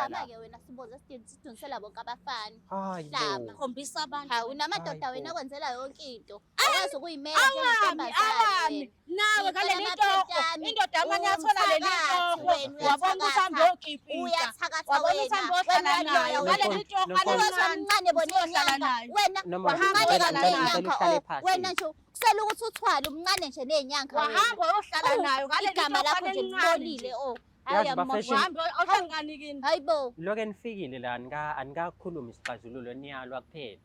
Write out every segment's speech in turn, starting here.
la. Uyihlama-ke wena siboze sidunisela bonke abafana. Hayi Hlama. bo. Khombisa abantu. Hawu unamadoda Hayi wena bo. akwenzela yonke into. Awazi ukuyimela Awami, njengentombazane awami. wena. Nawe Ngicela ngaleli amaphenti torho. ami. Indoda yamanye yathola leli Uwumthakathi torho. wena, Wabona ukuthi uhambe uyathakatha. uyokipita. Uyathakatha Wabona wena. ukuthi uhambe uyohlala Wena nayo. uyaloya Ngaleli wena. torho Nomfundo. Wena alincane. umncane bona Uzohlala iy'nyanga. nayo. Wena Noma Wahamba umncane uyohlala kabi nayo. ney'nyanga Ngicela uhlale oh. phansi. Wena nje kusele ukuthi uthwale umncane nje ney'nyanga wena. Wahamba uyohlala Oh, nayo ngaleli Igama torho lakho nje elincane libolile nje. oh. Yazi Hayi bafethu, uyamosha. Wahamba awuhlangani kini. Hayi bo. Lokho nifikile la anikakhulumi isixazululo niyalwa kuphela.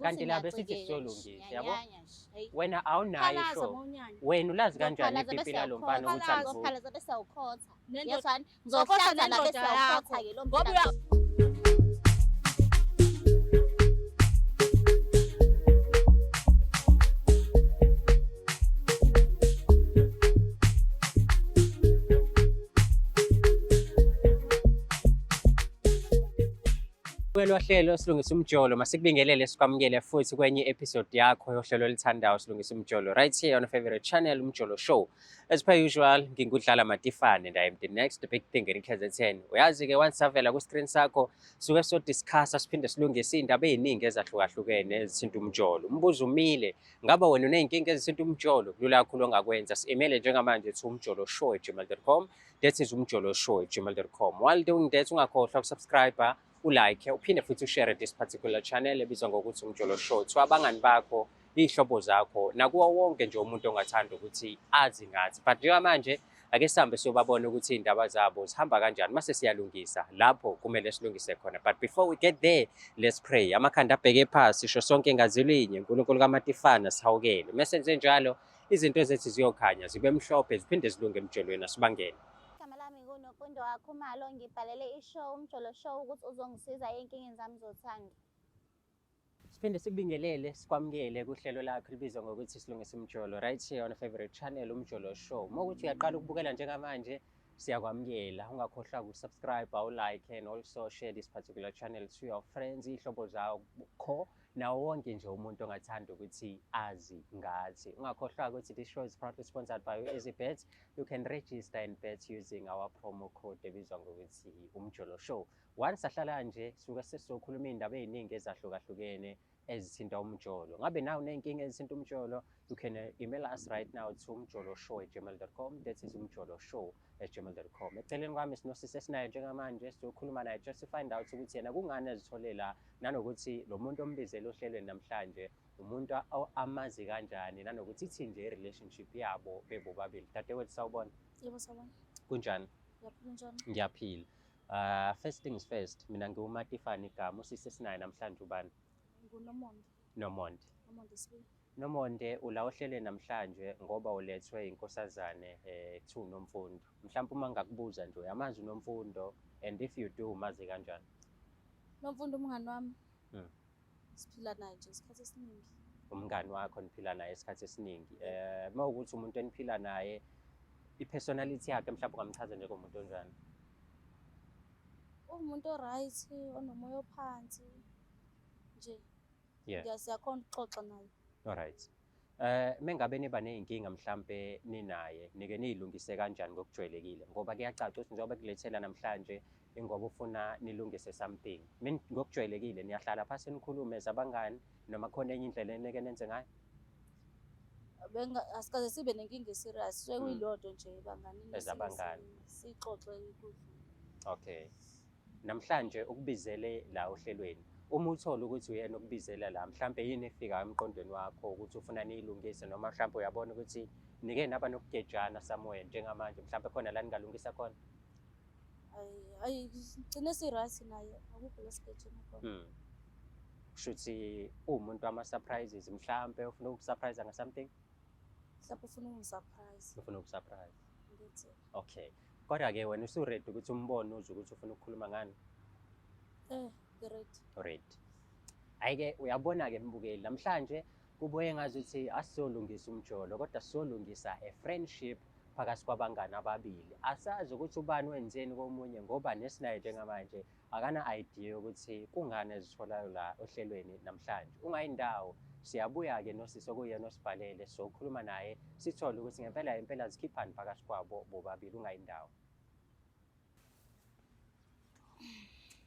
Kanti la besithi sizolungisa, yabo? Wena awunayo Phalaza isho. mawunyanya. Wena ulazi kanjani Ngizophalaza ipipi bese lalo mfana ukuthi uyakhotha. alivuki? Ngizophalaza bese awukhotha. Nendoda Yezwani? Uzokhotha Ngizohlanza la nendoda bese awukhotha yakho. ke lo Ngoba mfana. Kwelwahlelo Silungisa Umjolo, masikubingelele sikwamukele futhi kwenye episode yakho yohlelo olithandayo Silungisa Umjolo right here on your favorite channel Umjolo Show. As per usual, ngingudlala Matifane and I am the next big thing in KZN. Uyazi-ke once savela ku-screen sakho suke so-discussa siphinde silungise iy'ndaba ey'ningi ezahlukahlukene ezithinta umjolo. Umbuzo umile, ngaba wena uney'nkinga ezithinta umjolo? Kulula kakhulu ongakwenza. Si-email njengamanje to umjoloshow@gmail.com. That is umjoloshow@gmail.com. While doing that, ungakhohlwa ukusubscribe, ulike, uphinde futhi ushare this particular channel ebizwa ngokuthi Umjolo Show to abangani bakho, iy'hlobo zakho, nakuwo wonke nje umuntu ongathanda ukuthi azi ngathi. But njengamanje ake sihambe siyobabona ukuthi iy'ndaba zabo zihamba kanjani, mase siyalungisa lapho kumele silungise khona. But before we get there, let's pray. Amakhanda abheke phasi, sho sonke ngazilinye, uNkulunkulu kaMatifana sihawukele. Mase njalo izinto zethu ziyokhanya zibe mhlophe ziphinde zilunge emjolweni asibangene. Igama lami nguNomfundo Wakhumalo, ngibhalele ishow Umjolo Show ukuthi uzongisiza ey'nkingeni zami zothando. Siphinde sikubingelele sikwamukele kuhlelo lakho elibizwa ngokuthi Silungisa Umjolo right here on your favorite channel Umjolo Show. Uma ukuthi uyaqala ukubukela njengamanje siyakwamukela, ungakhohlwa ukusubscribe, awulike and also share this particular channel to your friends, iy'hlobo zakho nawo wonke nje umuntu ongathanda ukuthi azi ngathi. Ungakhohlwa ukuthi this show is proudly sponsored by EasyBet. You can register and bet using our promo code ebizwa ngokuthi Umjolo Show. Once ahlala nje suke sesizokhuluma iy'ndaba ey'ningi ezahlukahlukene ezithinta umjolo. Ngabe nawe uney'nkinga ezithinta umjolo? You can email us right now to umjoloshow@gmail.com. That is umjoloshow@gmail.com. Eceleni kwami sinosisi esinaye njengamanje sizokhuluma naye just to find out ukuthi yena kungani azitholela nanokuthi lo muntu ombizele ohlelweni namhlanje umuntu amazi kanjani nanokuthi ithi nje i-relationship yabo bebobabili. Dadewethu sawubona. Yebo sawubona. Kunjani? Ngiyaphila njani? Ngiyaphila. First things first, mina ngiwuMatifane igama, usisi esinaye namhlanje ubani? NguNomonde. Nomonde. Nomonde Sibiya. Nomonde ula ohlelweni namhlanje ngoba ulethwe inkosazane kuthiwa uNomfundo. Mhlawumbe uma ngakubuza nje uyamazi uNomfundo and if you do umazi kanjani? Nomfundo umngani wami. Siphila naye nje isikhathi esiningi. Umngani wakho niphila naye isikhathi esiningi. Uma ukuthi umuntu eniphila naye i-personality yakhe mhlawumbe ungamchaza njengomuntu onjani? Uwumuntu o-right, onomoya ophansi nje. Siyakhona ukuxoxa naye. Alright. Mengabe niba ney'nkinga mhlampe ninaye, nike niyilungise kanjani ngokujwayelekile? Ngoba kuyacaca ukuthi njengoba kulethela namhlanje ingoba ufuna nilungise something. Ngokujwayelekile niyahlala phasi nikhulume as abangani noma khona enye indlela enike nenze ngayo? Asikaze sibe nenkinga eserious, suke kuyileyo nto nje ebanganini As abangani. sixoxe kudlule. Okay. Namhlanje ukubizele la ohlelweni. Uma uthola ukuthi uyena okubizela la, mhlampe yini efikayo emqondweni wakho ukuthi ufuna niyilungise noma mhlampe uyabona ukuthi nike naba nokugejana somewhere njengamanje mhlampe khona la ningalungisa khona? Ayi, gcine si-right naye, akukho la sigejene khona. Kusho ukuthi uwumuntu wama-surprises mhlampe ufuna ukusurprise nga-something? Mhlampe ufuna ukungisurprise. Ufuna ukusurprise. Ngithi. Okay. Kodwa-ke wena usu-ready ukuthi umbone uzwe ukuthi ufuna ukukhuluma ngani? Ngi-ready. Ready. Hhayi-ke uyabona-ke mbukeli, namhlanje kubuye ngazuthi asizolungisa umjolo kodwa sizolungisa a friendship phakathi kwabangani ababili. Asazi ukuthi ubani wenzeni komunye ngoba nesinaye njengamanje akana idea yokuthi kungani ezitholayo la ohlelweni namhlanje. Ungayindawo, siyabuya-ke nosisi okuyena osibhalele sizokhuluma naye sithole ukuthi ngempela impela zikhiphani phakathi kwabo bobabili. Ungayindawo.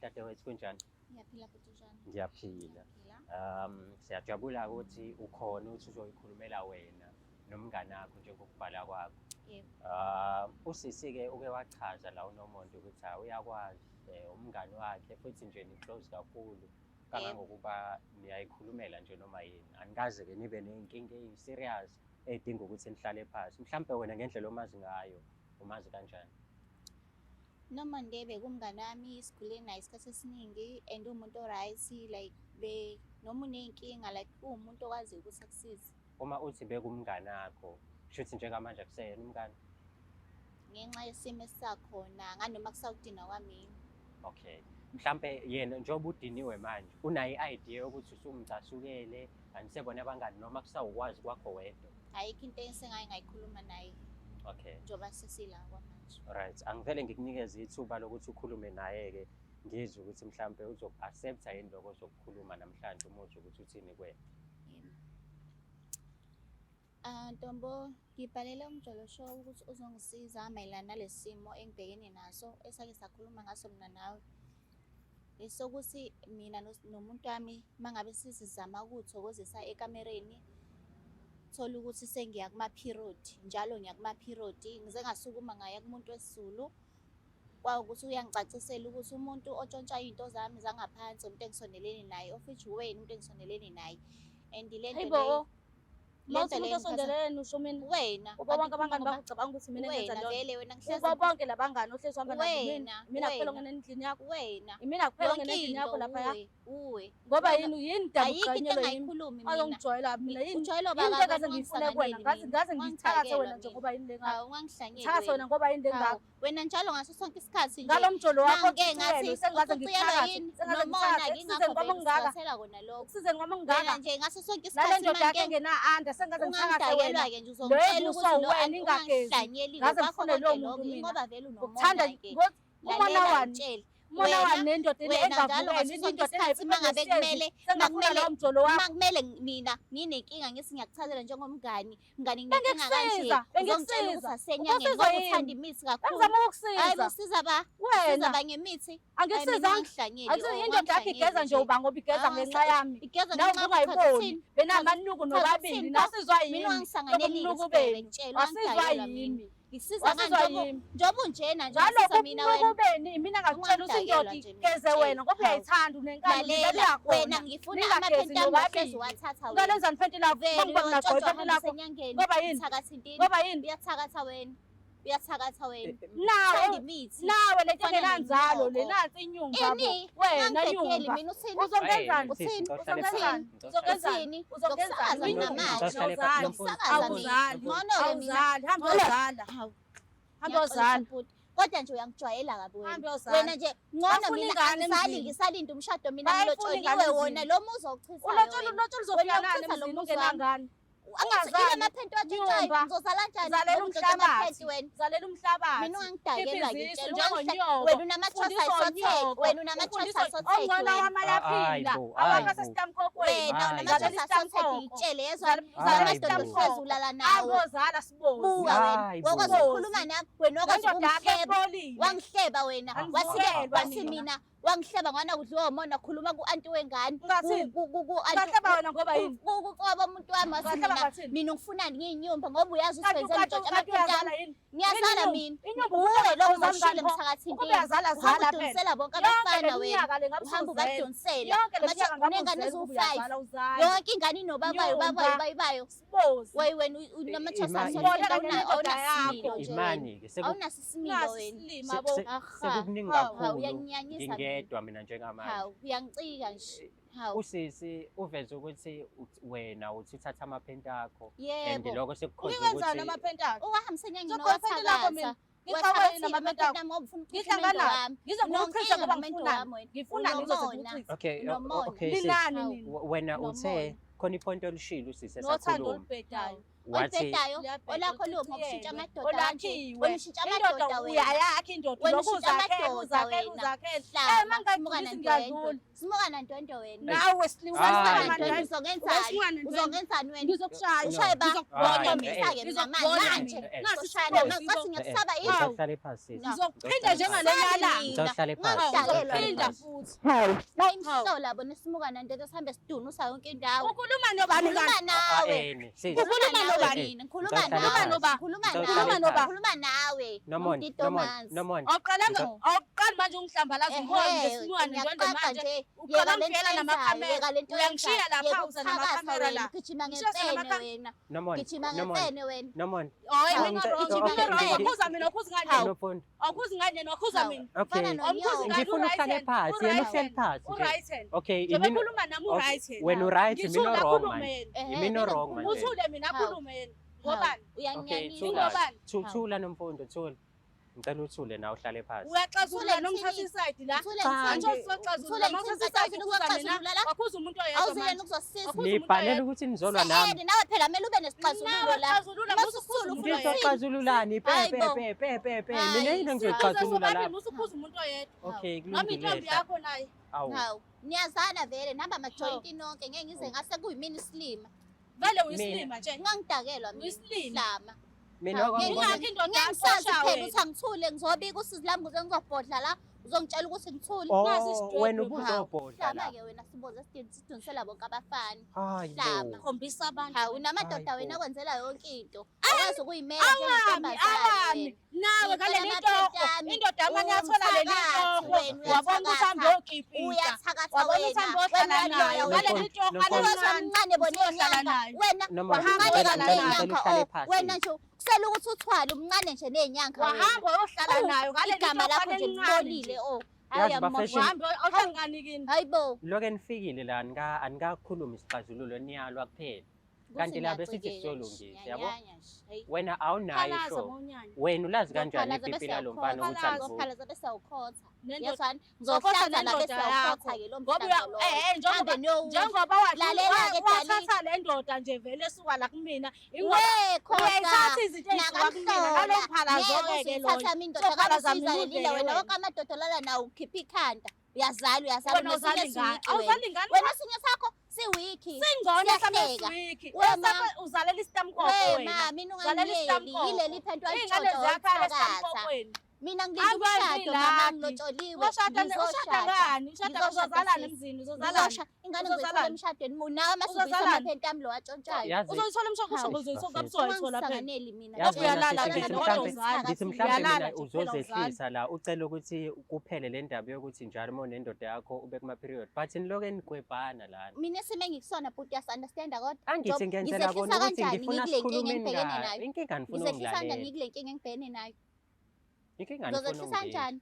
Dadewethu, kunjani? Ngiyaphila futhi, unjani? Ngiyaphila. Ngiyaphila. Siyajabula ukuthi ukhona ukuthi uzoyikhulumela wena nomngane wakho njengokubhala kwakho. Yebo. Usisi-ke uke wachaza la uNomonde ukuthi ha uyakwazi umngani wakhe futhi nje ni-close kakhulu kangangokuba niyayikhulumela nje noma yini. Anikaze-ke nibe ney'nkinga ey'serious ey'dinga ukuthi nihlale phansi. Mhlampe wena ngendlela omazi ngayo, umazi kanjani? Nomonde bekumngani wami, sikhule naye isikhathi esiningi and uwumuntu o-right, like be noma uney'nkinga, like uwumuntu okwaziyo ukuthi akusize. Uma uthi bekumngani wakho, kusho ukuthi njengamanje akuseyena umngani? Ngenxa yesimo esisakhona, nganoma kusawudina kwami yini. Okay. Mhlampe yena njengoba udiniwe manje, unayo i-idea yokuthi usumcasukele, anisebona abangani noma kusawukwazi kwakho wedwa? Ayikho into engisengaye ngayikhuluma naye njengoba sesila kwamanje. Right. Angivele ngikunikeze ithuba lokuthi ukhulume naye-ke, ngizwe ukuthi mhlampe uzoku-accept-a yini lokho ozokukhuluma namhlanje, umuzwe ukuthi uthini kuwena. Yebo. Ntombo, ngibhalele uMjolo Show ukuthi uzongisiza mayelana nalesi simo engibhekene naso esake sakhuluma ngaso mina nawe. Esokuthi mina nomuntu wami mangabe sisizama ukuthokozisa ekamereni, thola ukuthi sengiya kuma-period, njalo ngiya kuma-period, ngize ngasukuma ngaya kumuntu wesiZulu. Kwawukuthi uyangicacisela ukuthi umuntu otshontsha iy'nto zami zangaphansi umuntu engisondelene naye, of which uwena umuntu engisondelene naye. And le nto Hayibo, leyo, uma le uthi nto umuntu leyo osondelene usho mina. Wena, Uba bonke kanti abangani ngoba bakho ucabanga ukuthi mina engenza wena leyo nto. vele wena ngihlezi Uba bonke labangani ohlezi uhamba nabo mina. Wena, Mina kuphela wena. ongena endlini yakho. Wena. Imina kuphela Yonke ongena endlini yakho into laphaya. uwe, uwe. Ngoba Wena yini yini daba ayikho into ugqanyelwe yimi? engayikhulumi mina. Ayongijwayela mina yini? Ujwayele Yini into obaba engaze wena ngiyifune kuwena? ungangisanganeli Ngaze mina. ngaze ngithakathe Ungangidakelwa wena nje mina. ngoba yini lengaka? Hawu, ungangihlanyeli Ngithakathe wena. wena ngoba yini lengaka? Hawu, wena njalo ngaso sonke isikhathi nje. Ngalo mjolo wakho Mangike ociciyelwe, ngathi sengaze uciciyelwe ngithakathe, yini? sengaze Nomona ngithakathe, ke ekusizeni ingakho kwami vele okungaka. sithathela kona lokho. Ekusizeni kwami okungaka. Wena nje ngaso sonke Nale isikhathi ndoda yakho mangike engena-under sengaze ngithakathe wena. ungangidakelwa-ke nje uzongitshela Lo ukuthi lo wena ingagezi. ungangihlanyeli Ngaze ngokwakho ngifune lowo konke muntu lokho mina. ngoba vele Ngokuthanda unomona-ke. umona Lalela wani? ngikutshele. Umona Wena wani nendoda wena njalo engavukeli, ngaso sonke indoda isikhathi mangabe kumele sengafuna makumele lowo mjolo wakho. makumele mina nginenkinga ngithi ngiyakuchazela njengomngani, mngani nginenkinga kanje, Bengikusiza, uzongitshela ukuthi bengikusiza. asenyangeni Ubusizwa ngoba yini? uthanda imithi kakhulu. Bengizama Hayi ukukusiza. usiza ba, usiza Wena ba ngemithi. Hayi mina angikusizanga. ungangihlanyeli, Akusiyo oh, indoda yakho igeza ungangihlanyeli nje nje. uba ngoba igeza Hawu, ngenxa yami. Igeza Nawe ngenxa yakho, chaza ungayiboni. uthini? Benamanuku Chaza nobabili. uthini pho? Nasizwa Mina yimi. ungangisanganeli Lobo ngisibheke benu. ngitshela, Wasizwa ungangidakelwa mina. yimi. Ngisiza ngani Wasizwa njengoba yimi. njengoba unjena nje Ngalokho ungisiza mina wena. ubunukubeni imina ngakutshela ukuthi Ungangidakelwa indoda nje mina, igeze ngitshela. wena ngoba Hawu. uyayithanda unenkani Lalela uyakhona. wena ngifuna Ningagezi amaphenti ami nobabili. ohlezi uwathatha wena. Ungalenzani iphenti lakho? Vele Bangibona uyontshontsha ngagqoka iphenti uhambise lakho. enyangeni. Ngoba yini? Uthakatha intini. Ngoba yini? Uyathakatha wena. Uyathakatha wena. Nawe Uthanda imithi. nawe le nto Ufana engenanzalo le nenyoko. nansi inyumba bo. Ini? Wena Ungangidedeli nyumba. mina uthini? Uzongenzani? Uthini? Uzongenzani? Uzongenzani? Uthini? Uzongenzani? Ngizokusakaza mina manje. Awuzali. Ngizokusakaza mina. Awuzali. Ngcono-ke mina. Awuzali. Hamba uyozala. Hawu. Hamba Ngiyaxolisa uyozala. bhuti. Kodwa nje uyangijwayela kabi wena. Hamba uyozala. Wena nje ngcono Bafuna mina ingane angisali emzini. ngisalinda umshado mina Bayayifuna ngilotsholiwe ingane wona emzini. lo muzi owuchithayo Ulotsholi wena. ulotsholi uzofika Wena nani uchitha lo emzini muzi wami. ungenangane? Angithi Ungazali. ile maphenti watshontshayo Nyumba. ngizozala kanjani? Zalela Ngoba untshontsha amaphenti umhlabathi. wena. Zalela umhlabathi. Mina ungangidakelwa Khipha izisu ngitshela. njengonyoko. Wena unama-choice Fundisa ayi-sorted. onyoko. Wena unama-choice Ufundisa ayi-sorted ongcono wena. wami ayaphila. Hayi bo, Awakho hayi bo. asesitamkokweni. Wena Hayi unama-choice bo. ayi-sorted ngitshele yezwa. Hayi Amadoda bo. uhlezi ulala nawo. Abozala sibozi. Buka wena. Hayi bo. Wakwazi ukukhuluma nami, wena wakwazi Lendoda yakho ukungihleba. ebolile. Wangihleba wena. Wasike Angivukelwa wathi mina. mina wangihleba ngwana kudliwa umona khuluma ku-anti wengane. Ungathini? Ungahleba wena ngoba yini? Kukwaba umuntu wami wathi Ungahleba mina ngathini? mina ngifunani ngiyinyumba ngoba uyazi ukuthi Kanti wenzeni kanti ntshontsha kanti amaphenti ami. uyazala yini? Ngiyazala Yini mina. Inyumba Uwe lo awuzali umoshile ngani pho? mthakathini. Ukuba uyazala Uhamba zala phela. udunisela bonke Yonke le abafana wena. minyaka le ngabe Uhamba usuzele. ubadonsela. Yonke le minyaka ngabe Unengane uzele ukuba eziwu-five. uyazala uzali. Yonke ingane inobabayo Nyumba. babayo bayibayo. Sibozi. Wey wena unama-choice Ima- ayi-sorted Ibona kanye nendoda awunasimilo yakho. nje wena. Imani-ke Awunaso isimilo Nasi wena. isilima bo. Aha. sekukuningi Hawu, Hawu kakhulu uyanginyanyisa mina. ngingedwa mina njengamanje. Hawu uyangicika nje. Hawu. Usisi uveze ukuthi wena uthi uthatha amaphenti akho and Yebo. lokho sekukhoze Ukiwenzani ukuthi amaphenti akho? Owahambisa enyangeni Ngizogqoka iphenti lakho mina. owathakatha. Ngixabane Wathakathile namaphenti amaphenti akho. ami ngoba ufuna ukuchitha Ngihlangana umendo wami. Ngizokuchitha Unonkinga ngoba nomendo ngifunani. wami wena. Ngifunani ngizoze Unomona. ngikuchithe. Okay, Unomona. okay sis. Linani Hawu. nina. Wena uthe Unomona. khona ipoint olishilo usisi Nothando esakhuluma. olubhedayo. Wathi Olibhedayo, Liyabheda, olakho luphi ngokushintsha amadoda kanje? Olakhiwe. Wena ushintsha Indoda amadoda wena. uyayakha indoda, Wena ulokhu ushintsha uzakhela, amadoda uzakhela, wena. uzakhela. Hlama, Eh, mangingagcini simuka nantwento. ngiyadlula. Simuka nantwento wena. Nawe Sli- Hayi, Simuka eh. nantwento uzongenzani? Uzongenzani wena? Ngizokushaya. Ushaye ba? Ngizokubona Hayi, mina. Ngizokubona-ke mina Ngizokubona manje. mina. Eh, eh. Nasi Soshayana isipho, manje. Ngathi ngiyakusaba Eh, yini? ngicela uhlale phansi sisi. No. Ngizokuphinda njengaleli langa. Ngicela uhlale phansi. Ungakudakelwa Ngicela uhlale Ngizokuphinda phansi. futhi. Bayimhlola bona simuka nantwento sihambe sidunusa yonke indawo. Ukhuluma nobani Ngikhuluma kanti? Ah, nawe. eh, ni, sisi. Ngikhuluma Ukhuluma nawe nobani? mina. Ngikhuluma Ngicela nawe. uhlale phansi. Ngikhuluma Ngicela nawe. uhlale phansi. Ngikhuluma nawe. Nomonde, Nomtito Nomonde, Manzi. Nomonde. Awuqali manje ungihlambalaza ungihole Ehhe, ngesilwane ndwandwe ngiyaqaqa manje. nje. Uqala Yeka lento ungifela oyenzayo, namakhamera. yeka lento Uyangishiya oyenzayo. lapha, Yeka uza ukuthakatha namakhamera wena, la. Ugijima Ngishiya ngempene namakhamera. wena. Nomonde, Gijima Nomonde, ngempene wena. Nomonde. Hayi Hawu, mina ngicela- wrong, okay, mina wrong. okay. Awukhuza mina, awukhuzi ngani? Nomfundo. Awukhuzi ngani yena, awukhuza Hawu. mina. Okay. Fana Awukhuzi nonyoka. ngani? Ngifuna U-right uhlale hand, phansi, yena u-right uhleli hand, phansi nje. U-right hand. Okay, Njengoba imina ekhuluma nami okay, u-right hand. wena u-right, Ngithule mina wrong akhulume manje. yena. Ehhe, Yimina vele wrong ngikhuluma. manje. Uthule mina Hawu. akhulume yena. Ngobani? Okay, Uyanginyanyisa. thula. Ingobani? Hawu. Thula Nomfundo, thula. Ngicela uthule nawe uhlale phansi. Uyaxazulula Uthule noma uthatha ngithini? isayidi la. Uthule Cha, ngithini? Antsho uzoxazulula Uthule noma ngithini? uthatha isayidi Uthule ukhuza mina. ukuxazulula la? Wakhuza umuntu oyedwa Awuzile manje. ukuzosisiza. Akhuza umuntu Nibhalele oyedwa. ukuthi nizolwa nami. Seyeni nawe phela kumele ube nesixazululo Nawe la. xazulula, Uma musa ukukhuza usuthula umuntu ufuna oyedwa. Ngizoxazululani? Pe Hayi pe bo. pe pe pe pe. Hayi, Mina yini sibuza engizoyixazulula Sobabili lapha? musa ukukhuza umuntu oyedwa. Okay, Noma kulungile. intombi yakho naye. Awu. Hawu, niyazana vele nihamba amajoyinti nonke ngeke ngize ngase kuyimina isilima. Vele uyisilima nje. Ngangidakelwa mina. Uyisilima. Hlama. Mina Hawu, okwami ngeke ubona- Ingakho indoda Ngeke yakho ngisazi osha phela wena. ukuthi angithule ngizobika usizi lami ukuze ngizobhodla la uzongitshela ukuthi ngithule. Nasi Oh, isidwedwe. wena Hawu, ubuzobhodla la. Hlama-ke wena siboze sidunisela bonke abafana. Hayi Hlama. bo. Khombisa abantu. Hawu unamadoda Hayi wena bo. akwenzela yonke into. Awazi ukuyimela Awami, njengentombazane awami. wena. Nawe ngaleli Ngicela torho. amaphenti ami. Indoda yamanye yathola leli Uwumthakathi torho. wena, Wabona ukuthi hambe uyathakatha. uyokipita. Uyathakatha Wabona wena. ukuthi hambe uyohlala Wena nayo. uyaloya Ngaleli wena. torho Nomfundo. Wena alincane. umncane bona Uzohlala enyanga. nayo. Wena Noma umncane Wahamba kabi uyohlala nayo. ney'nyanga Uhlale oh. phansi. Wena nje kusele ukuthi uthwale umncane nje ney'nyanga wena. Wahamba uyohlala Oh, nayo ngaleli Igama torho lakho nje elincane nje. libolile oh. Yazi Hayi bafethu, uyamosha. Wahamba awuhlangani kini. Hayi bo. Lokho enifikile la anikakhulumi isixazululo niyalwa kuphela. Kanti la besithi sizolungisa, yabo? Wena awunayo Phalaza isho. mawunyanya. Wena ulazi kanjani Ngizophalaza ipipi bese lalo mfana ukuthi uyakhotha. alivuki? Ngizophalaza bese awukhotha. Nendoda Yezwani? Uzokhotha Ngizohlanza la nendoda bese awukhotha yakho. ke lo Ngoba mhlanzo lowo. njengoba Hambe niyowudla. njengoba Lalela-ke, wathatha le ndoda nje vele esuka la kumina ingoba We khotha. uyayithatha izinto ey'suka kumina ngalo mphalazo-ke ke loyo. Uthatha indoda Uzophalaza kabe mina usiza udleke lelile wena wena. wonke amadoda olala nawo ukhipha ikhanda. Uyazala uyazala Wena unesinye awuzali ingane, esiwiki wena. awuzali ingane. Wena esinye sakho siwiki. Singcono esami Siyahleka. esiwiki. We, ma. Esakho uzalela isitamkoko We wena. ma mina Uzalela ungangiyeli isitamkoko. yileli phenti Iy'ngane walintshontsha ziyakhala walithakatha. esitamkokweni. Mina ngilinda umshado mama Angikwazi ngilotsholiwe. Ushada ushada Ngizoshada. ngani? Ushada Ngizoshada uzozalana sisi. emzini, uzozalana. Ngizosha ingane ngizoyithola Uzozalana. emshadweni nawe mase ubuyisa Uzozalana. amaphenti ami lo atshontshayo. Yazi Uzoyithola emshado Hawu. usho uzoyithola uzoyithola phela. Ungangisanganeli mina. Yazi Ngoba wena uyalala sisi nje ngithi kodwa mhlampe uzali. ngithi mhlampe Uyalala mina nje kuphela uzali. uzozehlisa la ucela ukuthi kuphele le ndaba yokuthi njalo uma unendoda yakho ube kuma period but niloke nigwebhana lana. Mina esimo engikusona bhuti uyasi-understanda kodwa. Angithi Njobe, ngenzela kona ngizehlisa ukuthi kanjani ngifuna ngikule nkinga sikhulume engibhekene ngayo. nayo? Inkinga ngifuna Ngizehlisa kanjani ungilalela. ngikule nkinga engibhekene nayo? Inkinga ngifuna Ngizozehlisa ungizwe. kanjani?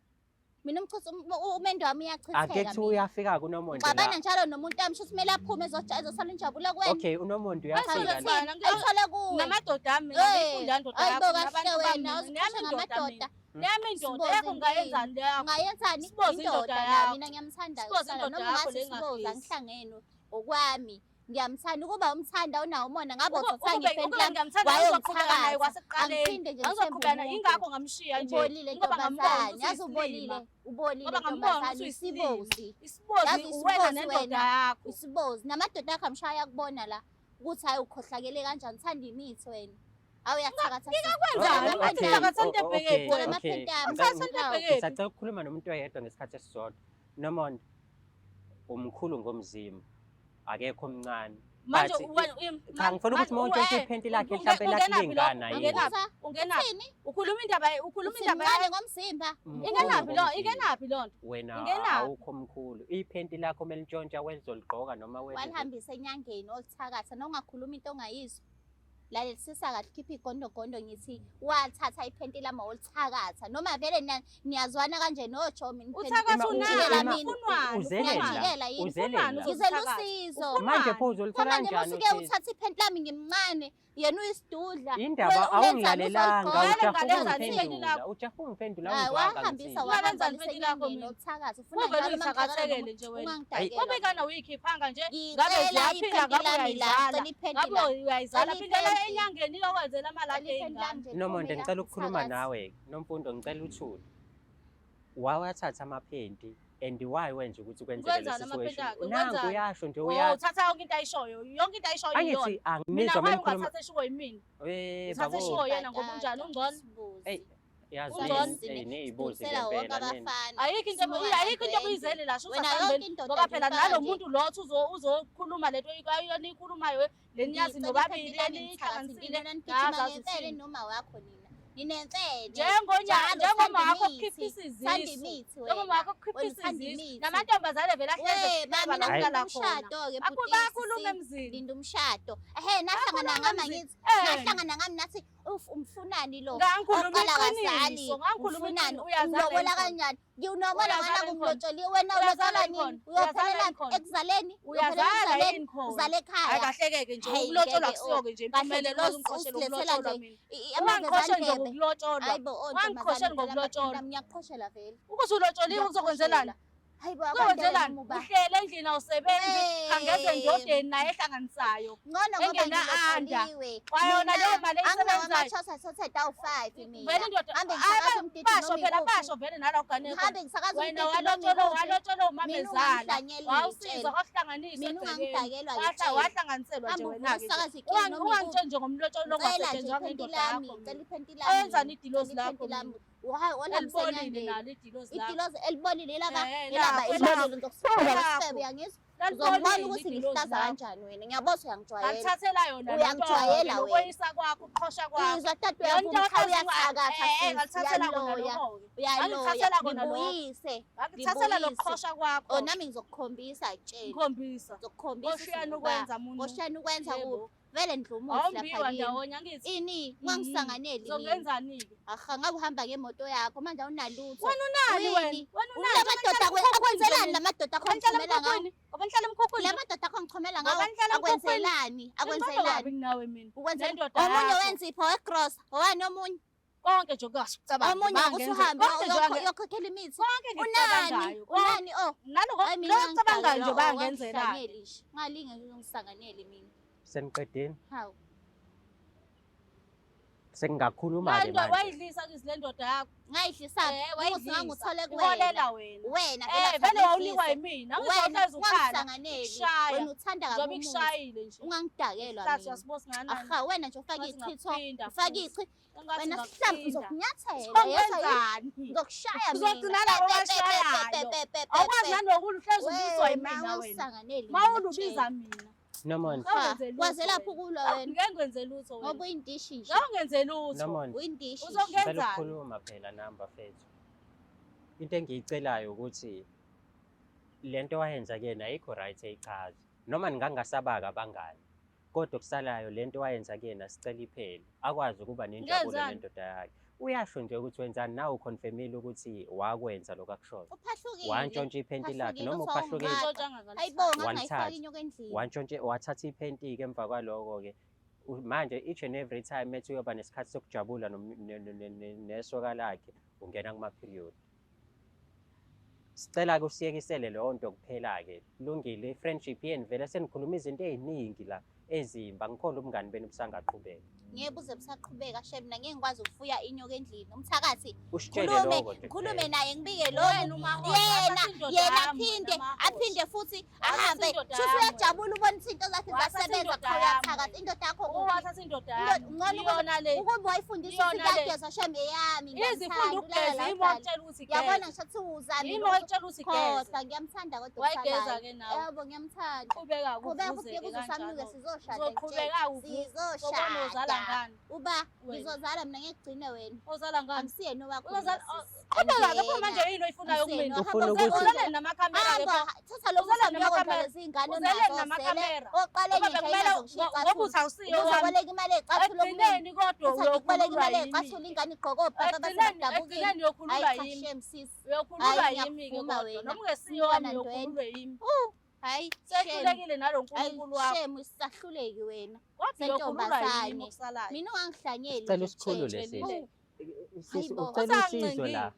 Mina umchitho umendo wami Ake uyachitheka kuthiwa mina. uyafika kuNomonde Ngixabana la. njalo nomuntu wami shuthi kumele aphume ezosala injabulo kuwena. Okay, uNomonde uyafika Athole la. kuthini? Ayithole kuwe. Namadoda ami mina Eh, ngiyifunda indoda hayi bo yakho kahle nabantu wena bami mina. uzikhushe Neyami indoda ngamadoda. mina. Neyami indoda Sibozi yakho ungayenzani leyo? Ungayenzani Sibozi indoda indoda la yakho. mina ngiyamthanda Sibozi kusala indoda noma yakho ungathi le sibozi engafisi. angihlangene okwami. Ngiyamthanda ukuba umthanda unawo umona ngabe uthatha Ukube ngephenti ukube lami ngiyamthanda ngizoqhubeka naye wayongithakatha. kwasekuqaleni. Angiphinde nje ngithembe Angizoqhubeka naye umuntu. ingakho ngamshiya nje. Ubolile Ngoba ngambona ntombazane, ukuthi yazi uyisilima. ubolile, ubolile Ngoba ngambona ntombazane, ukuthi uyisilima. isibozi. Isibozi Yazi uwena isibozi nendoda wena. yakho. Isibozi namadoda akho amshaya yakubona la ukuthi hayi ukhohlakele kanjani uthanda imithi wena. Hawu uyathakatha. Ngingakwenzani? Oh, Ngathi okay. ngithakatha into Oh, ebheke okay, kuwena. okay. Amaphenti ami. Ngithatha into Hawu. ebheke Ngisacela ukukhuluma nomuntu oyedwa ngesikhathi esisodwa. Nomonde, umkhulu ngomzimba, akekho omncane. Manje But wena Cha ngifuna ukuthi uma untshontsha iphenti lakhe mhlampe lakulingana yini. Ungenaphi? Ubuza, Ungenaphi? Uthini? Ukhuluma indaba ukhuluma Uthi indaba mncane ngomzimba. Mkhulu ingenaphi lo ngomzimba. ingenaphi lonto? Wena Ingenaphi? awukho mkhulu. Iphenti lakho uma lintshontsha welizoligqoka noma wena. Walihambisa enyangeni olithakatha nongakhuluma into ongayizwa. Lalelisisa kahle khipha igondogondo ngithi wathatha iphenti lami wolithakatha noma vele niyazwana kanje nojomi Uthakatha Ujikela unani? mina. Ufunwani? Uzelela. Ngiyajikela yini? Uzelela. Ufunani? Ngizela Uzothakatha. usizo. Manje pho uzolithola Manje kanjani musuke usizo? uthatha iphenti lami ngimncane yena uyisidudla. Indaba Wena ulenzani awungilalelanga uzoligqoka? ujaha Vele ngalenzani ukungiphendula. Ujaha ukungiphendula Hayi awungizwanga wahambisa ngithini. Ungalenzani wahambisa iphenti lakho enyangeni mina? olithakatha. Ufuna Uvele njalo uma ngixakana uyithakathekele nomuntu nje wena. ungangidakela. Ngoba ingane awuyikhiphanga nje ngabe Ngicela ziyaphila iphenti ngabe lami la, uyayizala. ngicela iphenti Ngabe la. uyayizala Ngicela phindela iphenti. enyangeni iyokwenzela amaladi Cela iphenti lami ey'ngane. nje Nomonde liphume la, ngicela ukukhuluma mthakathi. nawe. Nomfundo ngicela uthule. Wawathatha amaphenti and why wenza ukuthi kwenzeke le Ukwenzani amaphenti situation? akhe? Nangu Ukwenzani? uyasho nje Oh, uyazi. uthatha yonke into ayishoyo. Yonke into ayishoyo iyona. Angithi Mina angimizwa why menikhuluma. ungathatha eshiwo yimina? Eh Uthatha babo. eshiwo yena ngoba unjani ungcono? Sibuzi. Ey, yazi Ungcono. ney'buzi Sidlulisela wonke ngempela nini. abafana. Ayikho into Sibuka ayikho into nandwendwe. obuyizele la sho Wena usasambeni yonke indoda ngoba nje phela ufaka nalo nje. muntu lo othi uzokhuluma lento eniyikhulumayo le niyazi Ngicela nobabili iphenti lami mthakathi, eniyihlanganisile nina nigijima ngazazi ngemfene uthini. noma wakho nina. Ninemfene. Njengonya Njalo njengoma uthanda wakho imithi. kukhipha Thanda isizisu. imithi Njengoma wena. wakho Wena kukhipha uthanda isizisu. imithi. Namantombazane vele ahlezi We, ba ehleba mina la ngifuna kuhlala khona. umshado-ke Akhu bhuti bayakhuluma sisi. emzini. Linda umshado. Ehhe nahlangana Bayakhuluma ngami emzini. angithi. Eh. Nahlangana ngami nathi uf umfunani lo. Ngangikhuluma Oqala kazali. iqiniso, ngangikhuluma Umfunani iqiniso, uyazala umlobola yini khona? kanjani? Ngiwunobola Uyazala ngala yini khona? kumlotsholiwe wena Uyazala ulotshola yini nini? khona? Uyazala Uyophelela yini khona? ekuzaleni? Uyophelela Uyazala ekuzaleni? yini khona? Uzale Hayi ekhaya. kahleke-ke nje Hayi, ukulotsholwa ngeke, kusiyo-ke nje Kahle nje impumelelo lo ungiqoshele usilethela ukulotsholwa nje mina. Ungangiqosheli nje amavezandlebe. ngokulotsholwa. Hayi bo, oh Ungangiqosheli ntombazane ngicela ngokulotsholwa. amaphenti ami, ngiyakuqhoshela vele. Ukuthi ulotsholiwe kuzokwenzelani? Hayi bo, akwandele Kuzokwenzelani? noma uba. Uhlele endlini awusebenzi, Wey. khangeze endodeni naye ehlanganisayo. Ngcono ngoba Engena-under. ngilotsholiwe. Kwayona Mina leyo mali anginawo eyisebenzayo. ama-choice asothethe awu-five mina. Vele indoda Hambe ngisakaza umdidi basho noma phela ikuphi. basho vele nala ugane khona. Ngihambe ngisakaza Wena umdidi noma walotsholwa ikuphi. walotsholwa Mina umamezala. ungangihlanyeli Wawusizwa ngitshela. kwakuhlanganiswa Mina egcekeni. ungangidakelwa Wahla ngitshela. wahlanganiselwa nje Hambe wena-ke nje. usakaze ikini noma ikuphi. Ungangitsheli nje ngomlotsholo Ngicela nje ongasetshenzwa iphenti ngendoda lami, yakho ngicela mina. iphenti lami. Ayenzani idilozi Ngicela lakho iphenti lami. mina? Wola Elibolile msenyangeni. nalo idilozi lakho. Idilozi elibolile laba, Eh, elaba lakho, elibolile elakho. ngizokusuka Elakho. lesifebe uyangizwa? Uzongibona Lalibolile ukuthi idilozi ngihlaza lakho. kanjani wena. Ngiyabona ukuthi uyangijwayela. Ngalithathela yona le nto-ke, Uyangijwayela wena. lokweyisa kwakho, ukuqhosha kwakho. Izwa tata Leyo nto uyavuma cha ohlezi uyathakatha eh, sisi, ngalithathela kona uyaloya. lokho-ke. Uyaloya. Ngalithathela kona lokho. Ngibuyise. Ngakuthathela Ngibuyise. lokuqhosha kwakho. Oh nami ngizokukhombisa kutshela. Ngikhombisa. Ngizokukhombisa Koshiyana ukuthi ukwenza muntu. Koshiyana ukwenza Yebo. kuphi? Vele ndlumuthi lapha Awumbiwa kimi. ndawonye angithi. Ini ungangisanganeli mina. Zongenzani-ke? Aha ngabe uhamba ngemoto yakho manje awunalutho. Wena unani wena? Wini? Wena unani? La madoda akwenzelani la madoda akho Ngoba nihlala ngichomela ngawo? emkhukhwini? Ngoba nihlala emkhukhwini? La madoda akho ngichomela ngawo Ngoba nihlala emkhukhwini? akwenzelani? Ngcono kabi Akwenzelani? kunawe mina. Ukwenzela Nendoda omunye yakho. wenzipho wecross, owani omunye? Konke nje okungasukucabanga. Omunye ukuthi uhambe Konke nje uyokhokhela imithi. konke Unani? engikucabangayo. Unani oh? Naloko Hayi mina lokho okucabangayo nje ngangidalelwa, oh, bayangenzelani. wangihlanyeli nje. Ngalinge nje ungisanganele mina. Seniqedile? Hawu. Sengingakhuluma-ke Lento manje. wayidlisa kizi le ndoda yakho. Ngayidlisa Eh, ukuthi wayidlisa. nganguthole kuwena. Iholela wena. Wena Eh, vele wawunikwa yimina. Wena Angizohlezi ukhala. ungangisanganeli. Ikushaya. Wena uthanda Njengoba kabi umuthi. ikushayile nje. Ungangidakelwa Hlathi mina. uyasibosa singakanani. Aha wena nje ufake Ngathi ichitho. ngingakuphinda Ufake futhi. ichi. Engathi Wena sihlamba ngingakuphinda. ngizokunyathela. Yezwa yini? Uzongenzani? Ngizokushaya mina. Uzogcina labo abashayayo. Awukwazi nanokulwa uhlezi ubizwa yimina wena. Ungangisanganeli. Mawula ubiza mina. Nomonde, Awungenze lutho Wazelaphi wena. ukulwa wena? Ngeke ngenze lutho wena. Ngoba uyindishi nje. Ngeke ngenze lutho. Nomonde. Uyindishi. nje. Ngicela Uzongenzani? ukukhuluma phela nami bafethu. Into engiyicelayo ukuthi lento wayenza kuyena ayikho right eyichaza. Noma ningangasabaka abangani. Kodwa okusalayo lento wayenza kuyena sicela iphele. Akwazi ukuba nenjabulo Ngenzani? nendoda yakhe. Uyasho nje ukuthi wenzani nawe uconfirmile ukuthi wakwenza lokho akushoyo. Uphahlukile. Wantshontsha iphenti lakhe Uphahlukile, noma kuthiwa uphahlukile ungaka. Untshontshanga ngalithatha. Hayibo ngangayifaki Walithatha. inyoka endlini. wantshontshe wathatha iphenti-ke emva kwaloko-ke manje each and every time ethi uyoba nesikhathi sokujabula nesoka lakhe ungena kuma-period. Sicela-ke usiyekisele leyo nto kuphela-ke. Kulungile, i-friendship yenu vele senikhuluma izinto ey'ningi la ezimbi, angikholwa ubungani benu busangaqhubeka. Ngeke buze busaqhubeka shem mina ngeke ngikwazi ukufuya inyoka endlini. Umthakathi Usitshele khulume lokho nje khulume kuphela. naye ngibike Wena lokhu. umahosha, Yena wathatha indoda yena yami aphinde wena mahosha. aphinde futhi Wathatha ahambe. indoda Shuthi yami uyajabula ubona ukuthi into zakhe Wathatha zasebenza indoda qha yami uyathakatha. wena. Indoda yakho kuphi? Uwathatha indoda Indoda- yami. ngcono ukuba Iyona le. ukuba wayifundisa ukuthi Iyona le. kuyagezwa shem eyami Izifunda ngiyamthanda ulala ukugeza la yimi kuqala. wakutshela ukuthi Yabona geza. ngisho kuthiwa uzamile Yimi ukuthi wakutshela ukuthi geza. khohlwa ngiyamthanda kodwa Wayigeza okusalayo. ke nawe. Yebo ngiyamthanda. Qhubeka Qhubeka futhi uvuzeke ngeke uze usamnuke kanjalo. sizoshada Uzoqhubeka ngitshela. uvuke. Uzobona ozala Sizoshada. ngani. Uba Wena. ngizozala mina ngeke kugcine wena. Ozala ngani? Angisiyena owakho Uzozala mina sisi. Qhubeka ke pho Angiyena. manje yini oyifunayo Angisiyena kumina? Ufuna owakho. ukuthi- Uzaleni namakhamera ke Hamba pho. thatha lo Uzaleni musa uyokondla namakhamera. lezi ngane Uzeleni onazo sele. namakhamera. Oqale Ngoba nje bekumele ayinazo ngoba ngisho uthi awusiyo owami. Uzoboleka imali ey'cathulo kumina. Ekugcineni kodwa Uthi ngikuboleka uyokhululwa imali yimi. ey'cathulo ingane igqoke obhaka base Ekugcineni badabukile. ekugcineni uyokhululwa Hayi cha yimi. shame sisi. Uyokhululwa Hayi, yimi ke ngiyakuvuma kodwa. wena. Noma ungesiyo wami Umntwana uyokhululwa yimi. Hayi shame. Sehlulekile nalo Hayi nkulunkulu wakho. shame usahluleki wena. Kodwa uyokhululwa yimi Sentombazane. okusalayo. Mina ungangihlanyeli Sicela nje usikhulule Tshela. sisi. Oh, Sisi Hayibo. ucela usizo la. Usangincengile.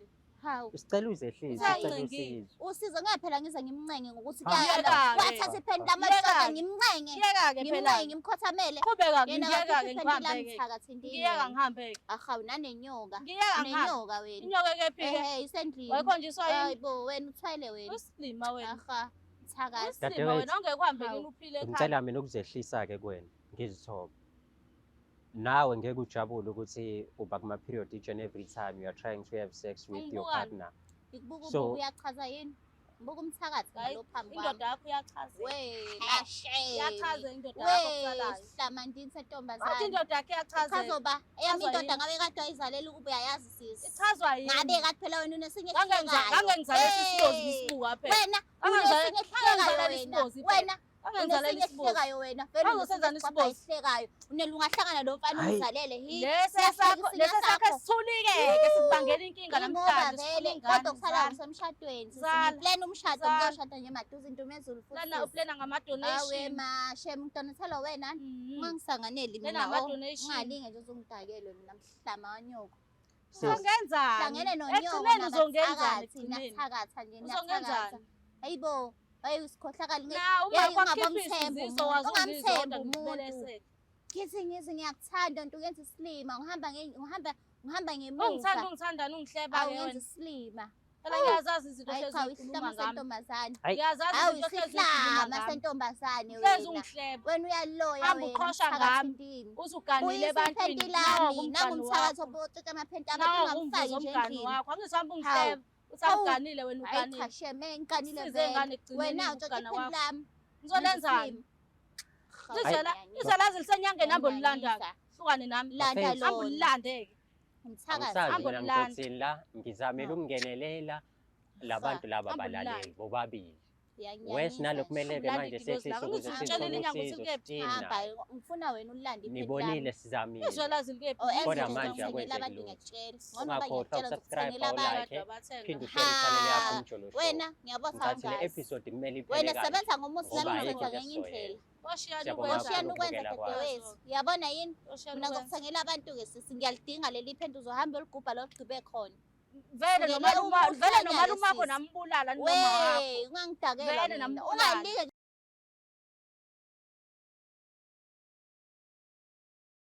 Hawu. Sicela uzehlise, sicela Usancengile. usizo. Usizo ngeke phela ngize ngimncenge ngokuthi Ha. kuyala. Yeka-ke. Wathatha iphenti lami Yeka-ke. alishada ngimncenge. Ngiyeka-ke phela. Ngimncenge ngimkhothamele. Qhubeka Yena ngiyeka-ke wakhipha iphenti lami ngihambe-ke. thakathi ndini. Ngiyeka ngihambe-ke. Ahawu nanenyoka. Ngiyeka ngihambe. Unenyoka wena. Inyoka kephi-ke? Ehhe isendlini. Wayikhonjiswa yini? Hayibo wena uthwele wena. Usilima wena. Aha. Thakathi. Usilima Dadewethu. wena ongeke uhambe Hawu. kini uphile ekhaya. Ngicela mina ukuzehlisa-ke kuwena, ngizithobe. Nawe ngeke ujabule ukuthi uba kuma-period each and every time you are trying to have sex with your Ungibukani? partner. Ngikubuka So- ubuka uyachaza yini? Ngibuka umthakathi Hayi, ngalo phambi kwami. Indoda yakho iyachaza. We mashame. Iyachaza indoda yakho We kusalayo. sihlamandini Wathi sentombazane. indoda yakho iyachaza. Ichazoba eyami Ichazwa indoda yini? ngabe kade wayizalela ukuba uyayazi sisi. Ichazwa yini? Ngabe kade phela wena unesinye Ngangengizalisa esihlekayo. isibozi ngisibuka phela. Wena Ngangengizalisa unesinye esihlekayo wena. isibozi phela. Wena Ngangengizalisa unesinye isibozi. esihlekayo wena. Vele Ngangizosenzani unesinye esiqwabha isibozi? esihlekayo. Unelungahlangana lo mfana Hhayi. umzalele. Hi. Lesi Siyahleka sakho isinye lesi sakho sakho. esithulike-ke sikubangela inkinga Ingoba namhlanje. Sifuna vele ingane. kodwa kusala Zala. kusemshadweni. Sisi Zala. ngiplan umshado Zala. ngiyoshada nje maduze intomezulu futhi. Plana sisi. uplana Awe ngama-donation. mashe mntonothelo wena ungangisanganeli Plana mina oh, ngama-donation. ungalinge nje uzungidakele mina mhlama wanyoko. Sis, Uzongenzani? Hlangene nonyoko Ekugcineni uzongenzani nabathakathi ekugcineni? niyathakatha nje niyathakatha. Uzongenzani? Hayibo, hayi usikhohlakali nge Na uma Yeyi, kwakhipha ungabomthemba isiziso umuntu, wazungizonda ungamthembi umuntu. ngikubelesele. Ngithi ngithi ngiyakuthanda nto uyenza isilima ngihamba ngihamba ngihamba ngemuva. Ungithanda ungithandani ungihleba-ke Awu ngenza wena. isilima. Phela ngiyazazi izinto Hayi ohlezi cha uyikhuluma isihlama ngami. sentombazane. Hayi. Ngiyazazi Hawu izinto ohlezi uyikhuluma isihlama ngami. sentombazane Hlezi wena. ungihleba. Wena uyaloya Hamba wena uqhosha mthakathi ngami. ndini. Uzuganile Buyisa ebantwini. iphenti lami, Nangu nangu umngani umthakathi wakho. obotshontsha amaphenti abantu Nangu ungamfaki umvuzo nje womngani endlini. wakho. Angithi hamba Hawu. ungihleba. Uthi Hawu. awuganile wena Hayi uganile. cha shame ngiganile Size vele. ngane ekugcineni Wena utshontsha ukugana iphenti wakho. lami. Ngizolenzani? Hayi. Izwelazi lisenyangeni hamba ulilanda. Ngiyanyanyisa. Hlukane nami. Landa Bafethu. Hamba lona. ulilande-ke. Umthakathi. angisazi Hamba mina ulilande. ngizothini la, ngizamele Ha. ukungenelela labantu laba Hamba abalaleli ulilande. bobabili. Uyanyanyisa Wes nalo nje. kumele-ke Ulande manje igilozi sehlise lakho. ukuze Ngizitshela sithole inyanga ukuthi usizo kephi. sithini Hamba nayo. ngifuna wena ulilande iphenti lami. Nibonile sizamile. Izwelazi likephi? Oh, Kodwa ezwe manje nje akwenzeki ngikuthengela abantu lutho. ngiyakutshela. Ngoba Ungakhohlwa ngiyakutshela ukusubscribe, ngikuthengela abantu. awulike, phinde ushare i-channel yakho Ha. Umjolo Show. Wena ngiyabotha Ngicathi le awungazi. episode kumele iphele Wena kanje sebenza ngomuthi ngoba nami ayikho ngizowenza into ngenye indlela. esizoyenza. Washiyana Siyabonga ukwenza. Oshiyana kakhulu ukwenza ukubukela kwakho. dadewethu. Uyabona yini? Washiyana Mina ukwenza. ngizokuthengela abantu-ke sisi ngiyalidinga leli phenti uzohamba uligubha loligqibe khona. Vele Ngele nomalume vele umuhlanya-ke nomalume wakho sisi. nambulala noma wakho. We, ungangidakela Vele mina. nambulala. Ungalinge